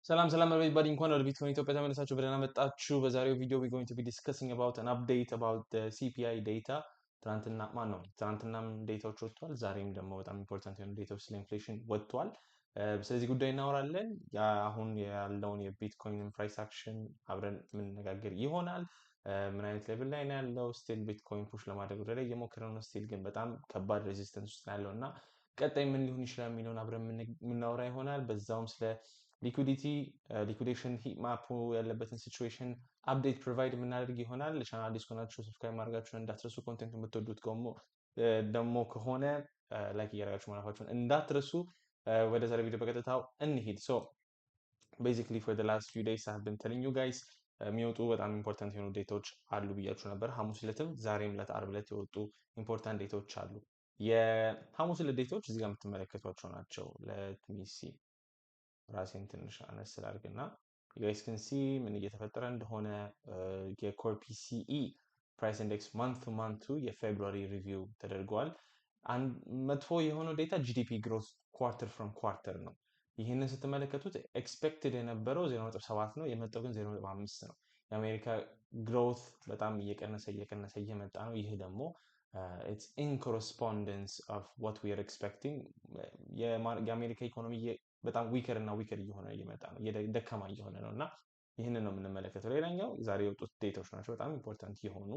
ሰላም ሰላም everybody፣ እንኳን ወደ ቢትኮይን ኢትዮጵያ ተመልሳችሁ በደህና መጣችሁ። በዛሬው ቪዲዮ we going to be discussing about an update about the CPI data። ትናንትና ማን ነው፣ ትናንትናም data ዎች ወጥቷል። ዛሬም ደግሞ በጣም important የሆኑ data ዎች ስለ inflation ወጥቷል። ስለዚህ ጉዳይ እናወራለን። አሁን ያለውን የቢትኮይን price action አብረን የምንነጋገር ይሆናል። ምን አይነት level ላይ ነው ያለው? Still ቢትኮይን push ለማድረግ ወደ ላይ እየሞከረ ነው። Still ግን በጣም ከባድ resistance ውስጥ ነው ያለው እና ቀጣይ ምን ሊሆን ይችላል የሚለውን አብረን የምናወራ ይሆናል። በዛውም ስለ liquidity፣ liquidation heat map ኡ ያለበትን situation update provide የምናደርግ ይሆናል። ለቻናል አዲስ ከሆናችሁ subscribe ማድረጋችሁን እንዳትረሱ። Content የምትወዱት ደግሞ ከሆነ like እያደረጋችሁ ማለፋችሁን እንዳትረሱ። ወደ ዛሬ ቪዲዮ በቀጥታው እንሂድ። So basically, for the last few days I have been telling you guys የሚወጡ በጣም important የሆኑ data ዎች አሉ ብያችሁ ነበር። ሐሙስ ዕለትም ዛሬም ዕለት ዓርብ ዕለት የወጡ important data ዎች አሉ። የሐሙስ ዕለት data ዎች እዚህ ጋር የምትመለከቷቸው ናቸው። Let me see፣ ራሴን ትንሽ አነስ ላድርግና you guys can see ምን እየተፈጠረ እንደሆነ። የ core PCE price index month to month ኡ የ February review ተደርገዋል። መጥፎ የሆነው data GDP growth quarter from quarter ነው። ይህንን ስትመለከቱት expected የነበረው 0.7 ነው፣ የመጣው ግን 0.5 ነው። የአሜሪካ growth በጣም እየቀነሰ እየቀነሰ እየመጣ ነው። ይህ ደግሞ it's in correspondence of what we are expecting። የአሜሪካ ኢኮኖሚ በጣም weaker እና weaker እየሆነ እየመጣ ነው፣ ደካማ እየሆነ ነው እና ይህንን ነው የምንመለከተው። ሌላኛው ዛሬ የወጡት data ዎች ናቸው በጣም important የሆኑ።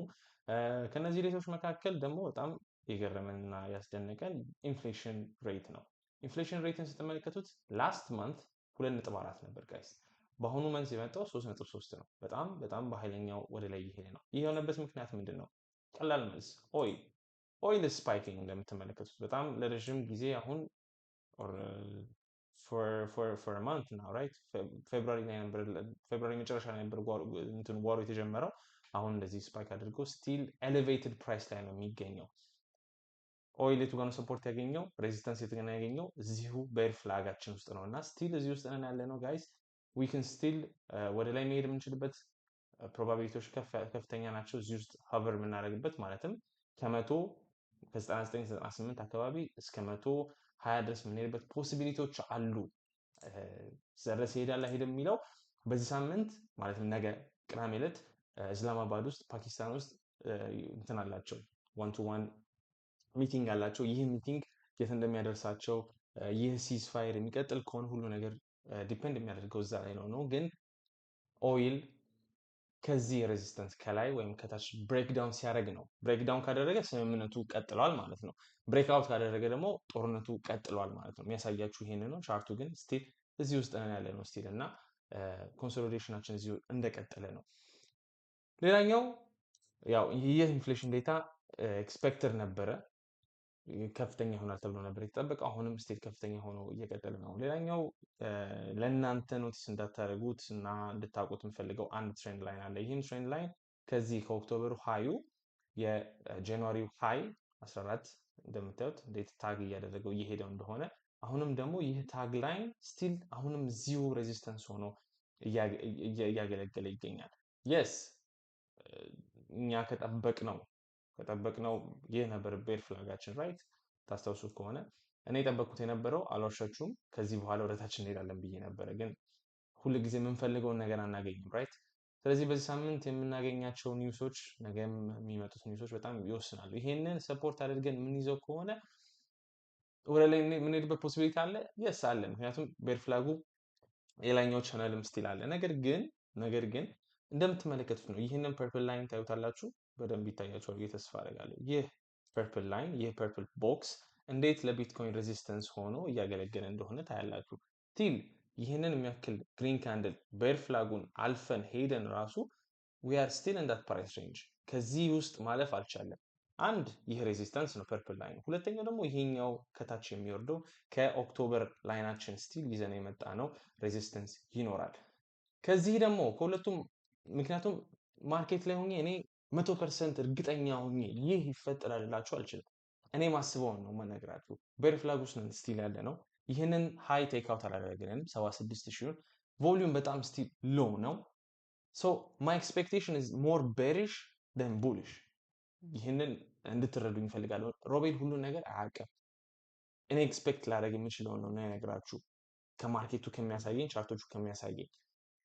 ከነዚህ data ዎች መካከል ደግሞ በጣም የገረመንና ያስደነቀን inflation rate ነው። Inflation rate ን ስትመለከቱት last month 2.4 ነበር guys። በአሁኑ month የመጣው 3.3 ነው። በጣም በጣም በኃይለኛው ወደ ላይ እየሄደ ነው። ይህ የሆነበት ምክንያት ምንድን ነው? ቀላል መልስ፣ oil። Oil spiking እንደምትመለከቱት በጣም ለረዥም ጊዜ አሁን for month now, right? February ላይ ነበር፣ February መጨረሻ ላይ ነበር እንትን war ኡ የተጀመረው። አሁን እንደዚህ spike አድርጎ still elevated price ላይ ነው የሚገኘው። Oil የቱ ጋር ነው support ያገኘው? Resistance የቱ ጋር ነው ያገኘው? እዚሁ bear flag ኣችን ውስጥ ነው እና still እዚህ ውስጥ ነን ያለ ነው guys። We can still ወደ ላይ መሄድ የምንችልበት probability ዎች ከፍተኛ ናቸው። እዚህ ውስጥ hover የምናደርግበት ማለትም ከ100፣ ከ99፣ 98 አካባቢ እስከ 120 ድረስ የምንሄድበት possibility ዎች አሉ። ድረስ ይሄዳል አይሄድም የሚለው በዚህ ሳምንት ማለትም ነገ ቅዳሜ ዕለት እስላማባድ ውስጥ፣ ፓኪስታን ውስጥ እንትን አላቸው፣ one to one meeting አላቸው። ይህ meeting የት እንደሚያደርሳቸው፣ ይህ ceasefire የሚቀጥል ከሆነ ሁሉ ነገር depend የሚያደርገው እዛ ላይ ነው። ግን oil ከዚህ resistance ከላይ ወይም ከታች breakdown ሲያደርግ ነው። Breakdown ካደረገ ስምምነቱ ቀጥሏል ማለት ነው። Breakout ካደረገ ደግሞ ጦርነቱ ቀጥሏል ማለት ነው። የሚያሳያችሁ ይሄን ነው። Chart ኡ ግን still እዚህ ውስጥ ነን ያለ ነው still እና consolidation ኣችን እዚሁ እንደቀጠለ ነው። ሌላኛው ያው ይህ inflation data expected ነበረ፣ ከፍተኛ ይሆናል ተብሎ ነበር የተጠበቀው። አሁንም still ከፍተኛ ሆኖ እየቀጠለ ነው። ሌላኛው ለእናንተ notice እንዳታደርጉት እና እንድታውቁት የምፈልገው አንድ trend line አለ። ይህም trend line ከዚህ ከኦክቶበሩ ሃዩ የጃንዋሪው high 14 እንደምታዩት እንዴት tag እያደረገው እየሄደው እንደሆነ፣ አሁንም ደግሞ ይህ tag line still አሁንም እዚሁ resistance ሆኖ እያገለገለ ይገኛል። Yes፣ እኛ ከጠበቅነው ይህ ነበር bear flag ኣችን፣ right? ታስታውሱ ከሆነ እኔ የጠበቅኩት የነበረው፣ አልዋሻችሁም፣ ከዚህ በኋላ ወደታች እንሄዳለን ብዬ ነበረ። ግን ሁል ጊዜ የምንፈልገውን ነገር አናገኝም፣ right? ስለዚህ በዚህ ሳምንት የምናገኛቸው news ኦች፣ ነገም የሚመጡት news ኦች በጣም ይወስናሉ። ይሄንን support አድርገን የምንይዘው ከሆነ ወደ ላይ የምንሄድበት possibility አለ። Yes፣ አለ። ምክንያቱም bear flag ኡ የላይኛው channel ም still አለ። ነገር ግን እንደምትመለከቱት ነው። ይህንን purple line ታዩታላችሁ፣ በደንብ ይታያችኋል ብዬ ተስፋ አደርጋለሁ። ይህ purple line፣ ይህ purple box እንዴት ለቢትኮይን resistance ሆኖ እያገለገለ እንደሆነ ታያላችሁ። Still ይህንን የሚያክል green candle bear flag ኡን አልፈን ሄደን ራሱ we are still in that price range። ከዚህ ውስጥ ማለፍ አልቻለም። አንድ ይህ resistance ነው purple line። ሁለተኛው ደግሞ ይሄኛው ከታች የሚወርደው ከ October line ኣችን still ይዘን የመጣ ነው resistance ይኖራል። ከዚህ ደግሞ ከሁለቱም፣ ምክንያቱም market ላይ ሆኜ እኔ 100% እርግጠኛ ሆኜ ይህ ይፈጠራል ልላችሁ አልችልም። እኔ ማስበውን ነው የምነግራችሁ። Bear flag ውስጥ ነን still ያለ ነው። ይህንን high take out አላደረግንም፣ 76 ሺውን። Volume በጣም still low ነው። So my expectation is more bearish than bullish። ይህንን እንድትረዱኝ እፈልጋለሁ። ሮቤል ሁሉን ነገር አያውቅም። እኔ expect ላደርግ የምችለውን ነው የነግራችሁ። ከ ከ market ኡ ከሚያሳየኝ፣ chart ኦቹ ከሚያሳየኝ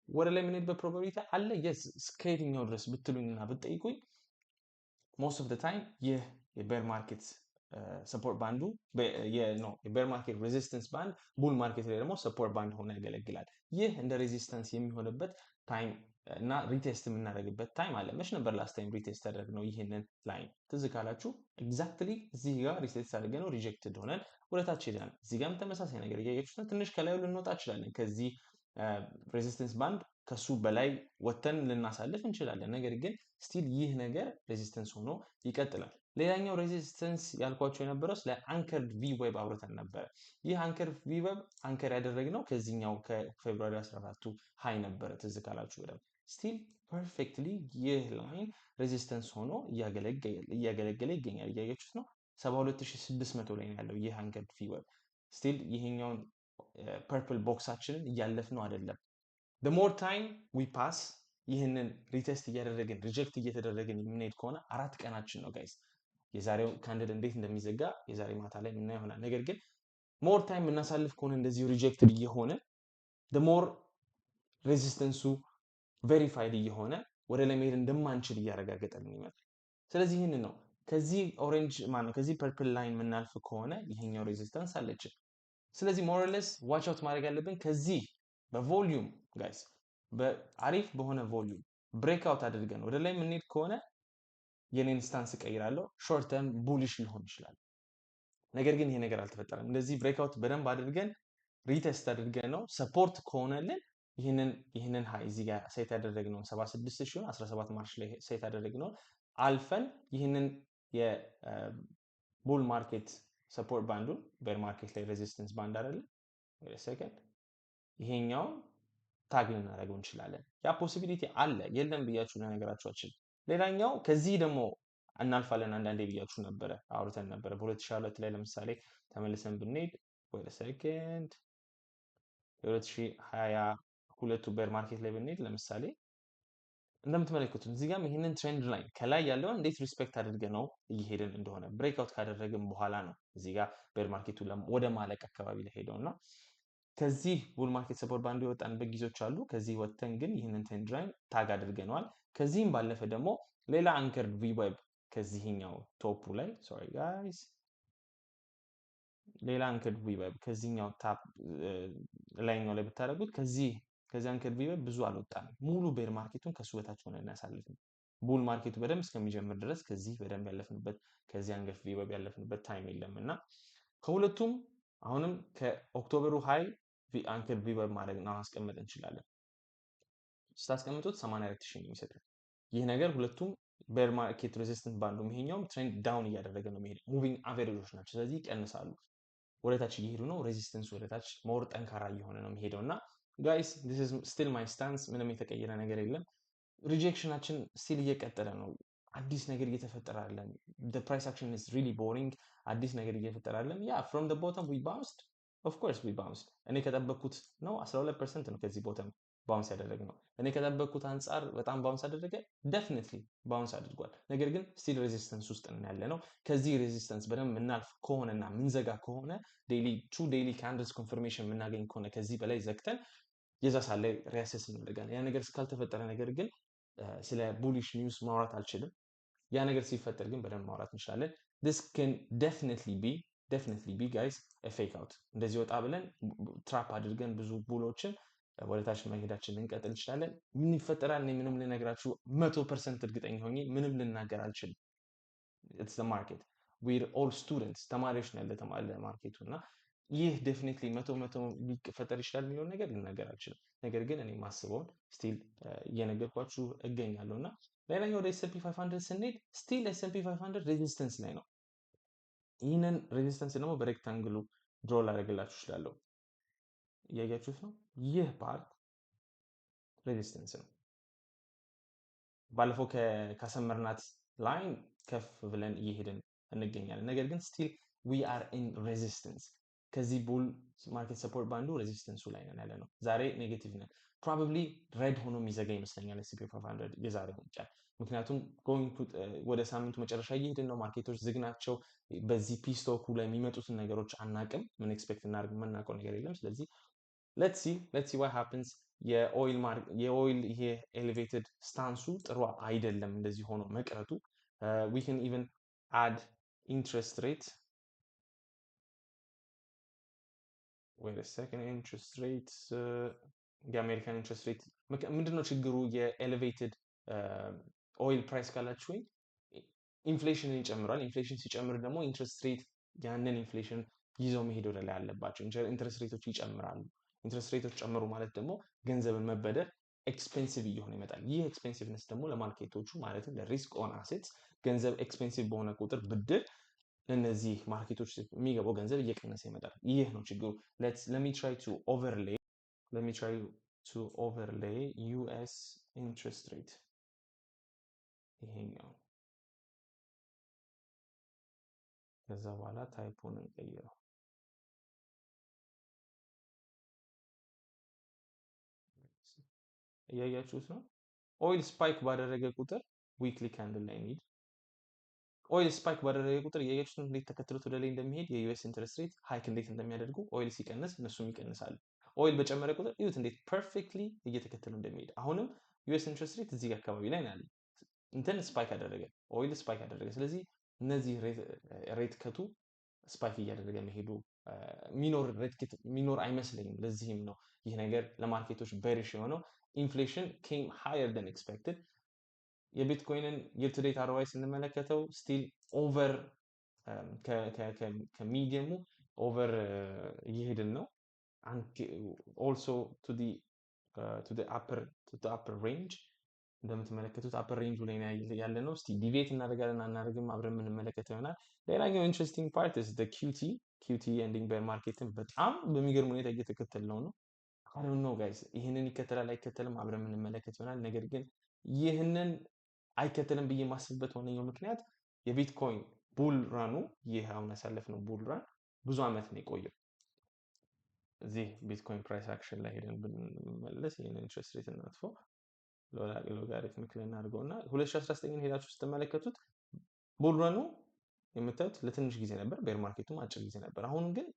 ወደ ላይ የምንሄድበት probability አለ። Yes፣ እስከ የትኛው ድረስ ብትሉኝና ብትጠይቁኝ most of time ይህ የ bear market support band ኡ የ bear market resistance band bull market ላይ ደግሞ support band ሆኖ ያገለግላል። ይህ እንደ resistance የሚሆንበት time እና retest የምናደርግበት time አለ። መች ነበር last time retest ያደረግነው ይህንን line? ትዝ ካላችሁ exactly እዚህ ጋር retest አድርገነው rejected ሆነን ወደታች ሄደናል። እዚህ ጋርም ተመሳሳይ ነገር እያያችሁት ነው። ትንሽ ከላዩ ልንወጣ እንችላለን። ከዚህ resistance band ከሱ በላይ ወተን ልናሳልፍ እንችላለን። ነገር ግን still ይህ ነገር resistance ሆኖ ይቀጥላል። ሌላኛው resistance ያልኳቸው የነበረው ስለ anchored VWAP አውርተን ነበረ። ይህ anchored VWAP anchor ያደረግነው ከዚህኛው ከ February 14ቱ high ነበረ፣ ትዝ ካላችሁ በደንብ። Still perfectly ይህ line resistance ሆኖ እያገለገለ ይገኛል። እያያችሁት ነው። 72600 ላይ ነው ያለው ይህ anchored VWAP። Still ይሄኛውን purple box ኣችንን እያለፍነው አይደለም። More time we pass፣ ይህንን retest እያደረግን reject እየተደረግን የምንሄድ ከሆነ፣ 4 ቀናችን ነው guys። የዛሬው candle እንዴት እንደሚዘጋ የዛሬ ማታ ላይ የምናየው ይሆናል። ነገር ግን more time የምናሳልፍ ከሆነ እንደዚሁ rejected እየሆነ more resistance ኡ verified እየሆነ ወደ ላይ መሄድ እንደማንችል እያረጋገጠልን ይመጣል። ስለዚህ ይህንን ነው፣ ከዚህ orange ማነው ከዚህ purple line የምናልፍ ከሆነ ይሄኛው resistance አለችን። ስለዚህ more or less watch out ማድረግ ያለብን ከዚህ በ volume guys፣ በአሪፍ በሆነ volume breakout አድርገን ወደ ላይ የምንሄድ ከሆነ የኔን stance እቀይራለሁ። Short term bullish ሊሆን ይችላል። ነገር ግን ይሄ ነገር አልተፈጠረም። እንደዚህ breakout በደንብ አድርገን retest አድርገን ነው support ከሆነልን ይህንን high እዚህ ጋር set ያደረግነውን 76 ሺውን 17 March ላይ set ያደረግነውን አልፈን ይህንን የ bull market support band ኡን፣ bear market ላይ resistance band አይደለ ሰከንድ፣ ይሄኛውን tag ልናደርገው እንችላለን። ያ possibility አለ፣ የለም ብያችሁ ለነገራችሁ አልችልም። ሌላኛው ከዚህ ደግሞ እናልፋለን አንዳንዴ ብያችሁ ነበረ፣ አውርተን ነበረ። በ2022 ላይ ለምሳሌ ተመልሰን ብንሄድ፣ wait a second፣ የ2022ቱ bear market ላይ ብንሄድ ለምሳሌ እንደምትመለከቱት እዚህ ጋርም ይህንን trend line ከላይ ያለውን እንዴት respect አድርገን ነው እየሄድን እንደሆነ፣ breakout ካደረግን በኋላ ነው እዚህ ጋር bear market ኡ ወደ ማለቅ አካባቢ ላይ ሄደው እና ከዚህ bull market support band ኡ የወጣንበት ጊዜዎች አሉ። ከዚህ ወጥተን ግን ይህንን trend line tag አድርገነዋል። ከዚህም ባለፈ ደግሞ ሌላ anchored VWAP ከዚህኛው top ኡ ላይ፣ sorry guys፣ ሌላ anchored VWAP ከዚህኛው top ላይኛው ላይ ብታደርጉት ከዚህ anchored VWAP ብዙ አልወጣንም። ሙሉ bear market ኡን ከሱ በታች ሆነ እናሳልፍም። Bull market ኡ በደንብ እስከሚጀምር ድረስ ከዚህ በደንብ ያለፍንበት፣ ከዚህ anchored VWAP ያለፍንበት time የለም። እና ከሁለቱም አሁንም ከ October ኡ high anchored VWAP ማድረግ እና ማስቀመጥ እንችላለን። ስታስቀምጡት 84 ሺህ ነው የሚሰጠን። ይህ ነገር ሁለቱም bear market resistance band ኡ ይሄኛውም trend down እያደረገ ነው የሚሄደው። Moving average ኦች ናቸው። ስለዚህ ይቀንሳሉ። ወደታች እየሄዱ ነው። Resistance ወደታች more ጠንካራ እየሆነ ነው የሚሄደው። እና guys, this is still my stance። ምንም የተቀየረ ነገር የለም። Rejection ኣችን still እየቀጠለ ነው። አዲስ ነገር እየተፈጠረ አይደለም። Price action is really boring። አዲስ ነገር እየተፈጠረ አይደለም። Yeah, from the bottom we bounced, of course we bounced። እኔ ከጠበቅኩት ነው፣ 12% ነው ከዚህ bottom bounce ያደረግነው። እኔ ከጠበቅኩት አንጻር በጣም bounce አደረገ። Definitely bounce አድርጓል። ነገር ግን still resistance ውስጥ ነን ያለነው። ከዚህ resistance በደንብ የምናልፍ ከሆነና ምንዘጋ ከሆነ፣ daily two daily candles confirmation የምናገኝ ከሆነ፣ ከዚህ በላይ ዘግተን የዛ ሳለ ላይ reassess እናደርጋለን። ያ ነገር እስካልተፈጠረ ነገር ግን ስለ bullish news ማውራት አልችልም። ያ ነገር ሲፈጠር ግን በደንብ ማውራት እንችላለን። This can definitely be, guys, fake out። እንደዚህ ወጣ ብለን trap አድርገን ብዙ bull ኦችን ወደታች መሄዳችን ልንቀጥል እንችላለን። ምን ይፈጠራል? እኔ ምንም ልነግራችሁ 100% እርግጠኛ ሆኜ ምንም ልናገር አልችልም። It's market, we're all students፣ ተማሪዎች ነው ያለ market ኡ። እና ይህ definitely 100% ሊፈጠር ይችላል የሚለውን ነገር ልናገር አልችልም። ነገር ግን እኔ ማስበውን still እየነገርኳችሁ እገኛለሁ። እና ሌላኛው ወደ S&P 500 ስንሄድ still S&P 500 resistance ላይ ነው። ይህንን resistance ደግሞ በ rectangle ኡ draw ላደርግላችሁ እችላለሁ። እያያችሁት ነው። ይህ part resistance ነው። ባለፈው ካሰመርናት line ከፍ ብለን እየሄድን እንገኛለን። ነገር ግን still we are in resistance። ከዚህ bull market support band ኡ resistance ኡ ላይ ነን ያለነው። ዛሬ negative ነን። Probably red ሆኖ የሚዘጋ ይመስለኛል S&P 500 የዛሬውን ቀን። ምክንያቱም ወደ ሳምንቱ መጨረሻ እየሄድን ነው። Market ኦች ዝግ ናቸው። በዚህ peace talk ኡ ላይ የሚመጡትን ነገሮች አናቅም። ምን expect እናደርግ የምናውቀው ነገር የለም። ስለዚህ Let's see what happens። የ oil ይሄ elevated stance ኡ ጥሩ አይደለም እንደዚህ ሆኖ መቅረቱ። We can even add interest rate፣ wait a second፣ interest rate፣ የአሜሪካን interest rate። ምንድነው ችግሩ? የ elevated oil price ካላችሁ ወይ inflation ን ይጨምራል። Inflation ሲጨምር ደግሞ interest rate ያንን inflation ይዘው መሄድ ወደ ላይ አለባቸው። Interest rate ኦች ይጨምራሉ። Interest rate ኦች ጨመሩ ማለት ደግሞ ገንዘብን መበደር expensive እየሆነ ይመጣል። ይህ expensiveness ደግሞ ለ market ኦቹ፣ ማለትም ለ risk on assets፣ ገንዘብ expensive በሆነ ቁጥር ብድር ለእነዚህ market ኦች የሚገባው ገንዘብ እየቀነሰ ይመጣል። ይህ ነው ችግሩ። Let me try to overlay US interest rate ይሄኛው፣ ከዛ በኋላ type ኡን እንቀይረው። እያያችሁት ነው። Oil spike ባደረገ ቁጥር፣ weekly candle ላይ እንሂድ። Oil spike ባደረገ ቁጥር እያያችሁት ነው እንዴት ተከትሎት ወደ ላይ እንደሚሄድ፣ የ US interest rate hike እንዴት እንደሚያደርጉ። Oil ሲቀንስ እነሱም ይቀንሳሉ። Oil በጨመረ ቁጥር እዩት እንዴት perfectly እየተከተሉ እንደሚሄድ። አሁንም US interest rate እዚህ አካባቢ ላይ ነው ያለ። እንትን spike አደረገ፣ oil spike አደረገ። ስለዚህ እነዚህ rate cut ኡ spike እያደረገ መሄዱ የሚኖር rate cut የሚኖር አይመስለኝም። ለዚህም ነው ይህ ነገር ለ market ኦች bearish የሆነው። Inflation came higher than expected። የቢትኮይንን year to date ROI ስንመለከተው still over ከ medium ኡ over እየሄድን ነው። Also to upper range፣ እንደምትመለከቱት upper range ኡ ላይ ያለ ነው። እስቲ deviate እናደርጋለን አናደርግም አብረን የምንመለከተው ይሆናል። ሌላኛው interesting part is QT። QT ending bear market ን በጣም በሚገርም ሁኔታ እየተከተልነው ነው። I don't know guys፣ ይህንን ይከተላል አይከተልም አብረን የምንመለከት ይሆናል። ነገር ግን ይህንን አይከተልም ብዬ የማስብበት ዋነኛው ምክንያት የቢትኮይን bull run ኡ፣ ይህ አሁን ያሳለፍነው bull run ብዙ ዓመት ነው የቆየው። እዚህ ቢትኮይን price action ላይ ሄደን ብንመለስ፣ ይህንን interest rate እናጥፈው፣ logarithmic ላይ እናድርገው እና 2019 ሄዳችሁ ስትመለከቱት bull run ኡ የምታዩት ለትንሽ ጊዜ ነበር፣ bear market ኡም አጭር ጊዜ ነበር። አሁን ግን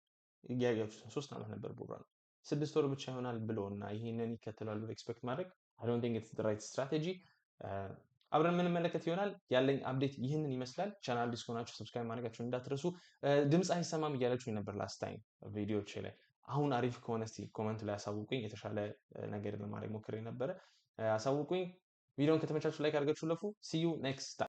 እያያችሁት 3 ዓመት ነበር bull run ኡ። 6 ወር ብቻ ይሆናል ብሎ እና ይህንን ይከተላሉ expect ማድረግ I don't think it's the right strategy። አብረን የምንመለከት ይሆናል። ያለኝ update ይህንን ይመስላል። ቻናል አዲስ ከሆናችሁ subscribe ማድረጋችሁን እንዳትረሱ። ድምፅ አይሰማም እያላችሁ ነበር last time ቪዲዮቼ ላይ። አሁን አሪፍ ከሆነ እስቲ comment ላይ አሳውቁኝ። የተሻለ ነገር ለማድረግ ሞክሬ ነበረ። አሳውቁኝ። ቪዲዮን ከተመቻችሁ like አድርጋችሁ እለፉ። See you next time።